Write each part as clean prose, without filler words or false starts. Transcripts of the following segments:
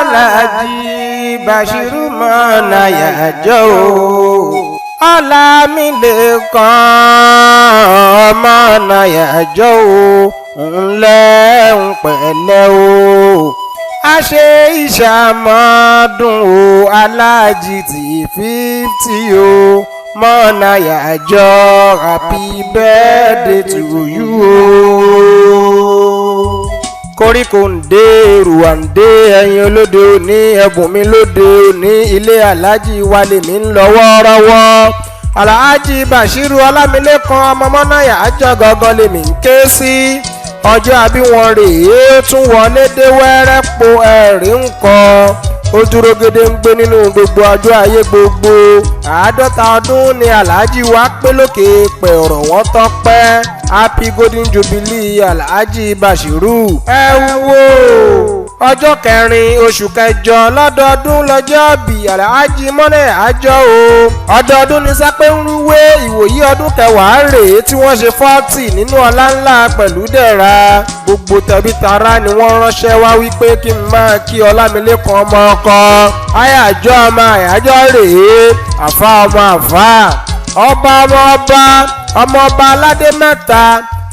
Alhaji Bashiru Mọ́nàyàjọ́ o. Ọlámilékan Mọ́nàyàjọ́ o. Ńlẹ́ ń pẹ̀lẹ́ o. A ṣe ìṣàmọ́dún o. Alhaji ti 50 o. Mọ́nàyàjọ́, happy birthday to you o. Koríko ń dé, èrùwà ń dé, ẹyin olóde òní, ẹ̀bùn mi lóde òní. Ilé aláàjì wa lèmi ń lọ wọ́ọ́rọ́wọ́. Aláàjì Bashiru Ọlámilékan ọmọ Mọ́náyà àjọ gangan lèmi ń ké sí. Ọjọ́ àbí wọn rèé, tún wọlé dé wẹ́rẹ́ po ẹ̀rí ń kọ́. Ó dúró gédéǹgbé nínú gbogbo ọjọ́ ayé gbogbo. 50 ọdún ni aláàjì wa pé lókè pẹ̀, ọ̀rọ̀ wọn tọ́pẹ́. Happy golden jubilee, Alhaji Bashiru. Ẹ wo ọjọ́ 4 oṣù kẹjọ lọ́dọọdún lọ́jọ́ bí Alhaji Mọ́nà àjọ o. Ọdọọdún ní sápẹ́ ń rúwé. Ìwòyí ọdún kẹwàá rèé tí wọ́n ṣe 40 nínú ọlá ńlá pẹ̀lú dẹ̀ra. Gbogbo tẹ̀bí tará ni wọ́n ránṣẹ́ wá wípé kí n máa kí Ọlámilékan ọmọ ọkọ. Àyájọ́ ọmọ àyájọ́ rèé, àfa ọmọ àfa, ọba ọmọ ọba, ọmọ ọba aládé mẹ́ta,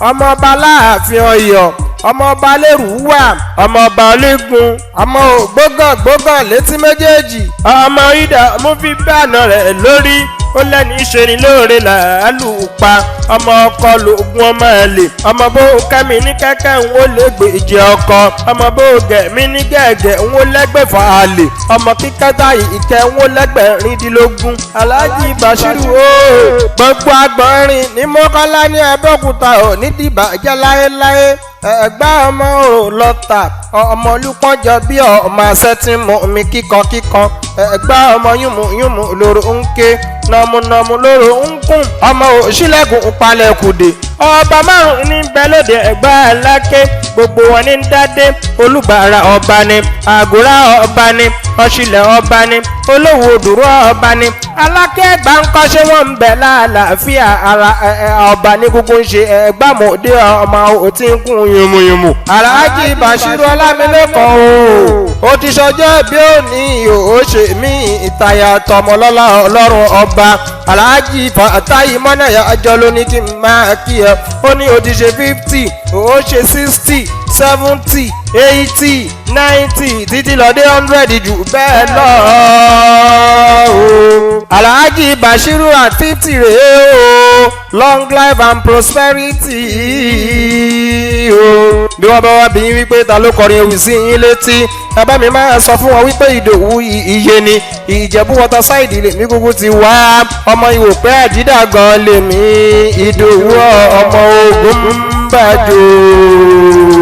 ọmọ ọba aláàfin Ọ̀yọ́, ọmọ ọba lérúwà, ọmọ ọba ológun, ọmọ ògbógàn gbógàn létí méjèèjì, ọmọ ìdá mú fi bànà rẹ̀ lórí ó lẹ́ni ṣe ni lóore làálù pa, ọmọ ọkọ lóògùn, ọmọ ẹ̀lẹ̀, ọmọ bó kẹ́mi ní kẹ́kẹ́ ń ó lè gbèjì ọkọ, ọmọ bó gẹ̀mí ní gẹ̀gẹ̀ ń ó lẹ́gbẹ̀fà àlè, ọmọ kíkẹ́ táyì ìkẹ́ ń ó lẹ́gbẹ̀rindínlógún. Alhaji Bashiru o, gbogbo agbọ̀nrin ní Mọ́kọ́lá ní Abẹ́òkúta ò ní dìbàjẹ́ láéláé. Ẹ̀gbá ọmọ ò lọ́ta, ọmọ olùpọ́njọ bí ọmọ asẹ́tí mú mi kíkan kíkan. Ẹ̀gbá ọmọ yúnmù yúnmù lóró ń ké, nọmúnọmú lóró ń kùn, ọmọ òṣìlẹ̀kùn palẹ̀kùdè. Ọba márùn ní bẹ́lódé Ẹ̀gbá Aláké, gbogbo wọn ní dádé. Olùbàrà ọba ni, àgùrá ọba ni, ọ̀ṣìlẹ̀ ọba ni, olówó òdùrú ọba ni. Aláké Ẹ̀gbá ń kọ́, ṣé wọ́n ń bẹ̀ láàlàáfíà ara? Ọba ní gúngún ń ṣe Ẹ̀gbámọ̀dé, ọmọ òtí ń kún yùmùyùmù. Alhaji Bashiru Ọlámilékan o, ó ti ṣọjọ́ bí ó ní ó ṣe mí ìtayà tọmọlọ́lá Ọlọ́run ọba. Alhaji Fatayi Mọ́nàyà àjọ ló ní kí n máa kí ẹ. Ó ní ó ti ṣe 50, ó ṣe 60, 70, 80, 90, títí lọ dé 100 jù bẹ́ẹ̀ lọ o. Alhaji Bashiru at 50 rèé o, long life and prosperity o. Bí wọ́n bá wá bí wípé ta ló kọrin ewì sí yín létí, ẹ bá mi máa sọ fún wọn wípé Ìdòwú iye ni Ìjẹ̀bú Waterside lèmi kúkú ti wá. Ọmọ ìwòpẹ́ àjídà gan lèmi, Ìdòwú ọmọ ogun ń bàjọ́.